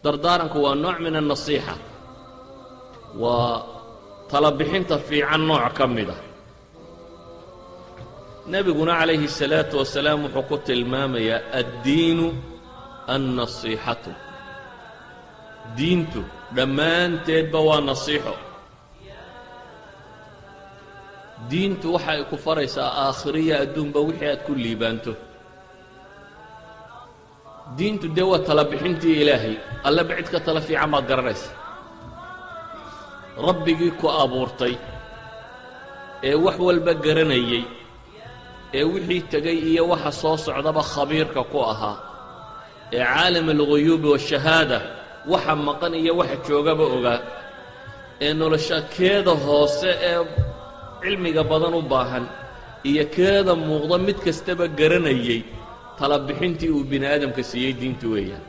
Dardaaranku waa nooc min annasiixa, waa talabixinta fiican nooc ka mid ah. Nebiguna calayhi الsalaatu wasalaam wuxuu ku tilmaamayaa addiinu annasiixatu. Diintu dhammaanteedba waa nasiixo. Diintu waxa ay ku faraysaa aakhiriya adduunba wixii aad ku liibaanto. Diintu dee waa tala bixintii Ilaahay. Alleba cid ka tala fiican baad garanaysa? Rabbigii ku abuurtay ee wax walba garanayey, ee wixii tegay iyo waxa soo socdaba khabiirka ku ahaa, ee caalam alghuyuubi waashahaada, waxa maqan iyo waxa joogaba ogaa, ee nolosha keeda hoose ee cilmiga badan u baahan iyo keeda muuqda mid kastaba garanayey, tala bixintii uu bini aadamka siiyey diintu weeyaan.